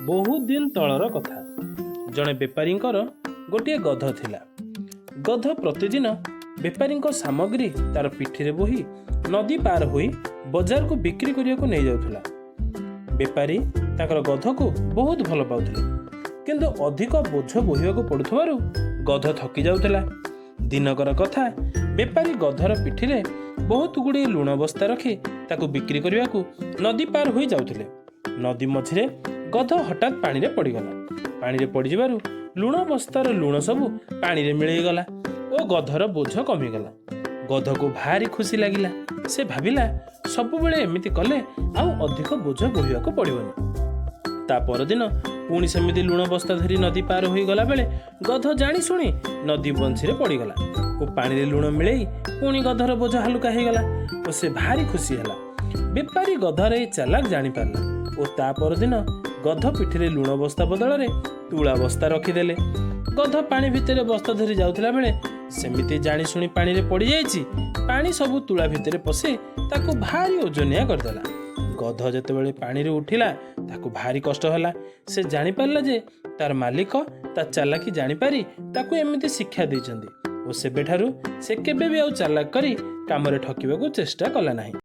ବହୁତ ଦିନ ତଳର କଥା। ଜଣେ ବେପାରୀଙ୍କର ଗୋଟିଏ ଗଧ ଥିଲା। ଗଧ ପ୍ରତିଦିନ ବେପାରୀଙ୍କ ସାମଗ୍ରୀ ତାର ପିଠିରେ ବୋହି ନଦୀ ପାର ହୋଇ ବଜାରକୁ ବିକ୍ରି କରିବାକୁ ନେଇଯାଉଥିଲା। ବେପାରୀ ତାଙ୍କର ଗଧକୁ ବହୁତ ଭଲ ପାଉଥିଲେ, କିନ୍ତୁ ଅଧିକ ବୋଝ ବୋହିବାକୁ ପଡ଼ୁଥିବାରୁ ଗଧ ଥକି ଯାଉଥିଲା। ଦିନକର କଥା, ବେପାରୀ ଗଧର ପିଠିରେ ବହୁତ ଗୁଡ଼ିଏ ଲୁଣ ବସ୍ତା ରଖି ତାକୁ ବିକ୍ରି କରିବାକୁ ନଦୀ ପାର ହୋଇ ଯାଉଥିଲେ। ନଦୀ ମଝିରେ ଗଧ ହଠାତ୍ ପାଣିରେ ପଡ଼ିଗଲା। ପାଣିରେ ପଡ଼ିଯିବାରୁ ଲୁଣ ବସ୍ତାର ଲୁଣ ସବୁ ପାଣିରେ ମିଳେଇଗଲା ଓ ଗଧର ବୋଝ କମିଗଲା। ଗଧକୁ ଭାରି ଖୁସି ଲାଗିଲା। ସେ ଭାବିଲା, ସବୁବେଳେ ଏମିତି କଲେ ଆଉ ଅଧିକ ବୋଝ ବୋହିବାକୁ ପଡ଼ିବନି। ତା ପରଦିନ ପୁଣି ସେମିତି ଲୁଣ ବସ୍ତା ଧରି ନଦୀ ପାର ହୋଇଗଲା ବେଳେ ଗଧ ଜାଣି ଶୁଣି ନଦୀ ବଂଶୀରେ ପଡ଼ିଗଲା ଓ ପାଣିରେ ଲୁଣ ମିଳେଇ ପୁଣି ଗଧର ବୋଝ ହାଲୁକା ହେଇଗଲା ଓ ସେ ଭାରି ଖୁସି ହେଲା। ବେପାରୀ ଗଧର ଏଇ ଚାଲାକ ଜାଣିପାରିଲା ଓ ତା ପରଦିନ ଗଧ ପିଠିରେ ଲୁଣ ବସ୍ତା ବଦଳରେ ତୁଳା ବସ୍ତା ରଖିଦେଲେ। ଗଧ ପାଣି ଭିତରେ ବସ୍ତା ଧରି ଯାଉଥିଲା ବେଳେ ସେମିତି ଜାଣିଶୁଣି ପାଣିରେ ପଡ଼ିଯାଇଛି। ପାଣି ସବୁ ତୁଳା ଭିତରେ ପଶି ତାକୁ ଭାରି ଓଜନିଆ କରିଦେଲା। ଗଧ ଯେତେବେଳେ ପାଣିରୁ ଉଠିଲା, ତାକୁ ଭାରି କଷ୍ଟ ହେଲା। ସେ ଜାଣିପାରିଲା ଯେ ତାର ମାଲିକ ତା ଚାଲାକି ଜାଣିପାରି ତାକୁ ଏମିତି ଶିକ୍ଷା ଦେଇଛନ୍ତି ଓ ସେବେଠାରୁ ସେ କେବେ ବି ଆଉ ଚାଲାକ କରି କାମରେ ଠକିବାକୁ ଚେଷ୍ଟା କଲା ନାହିଁ।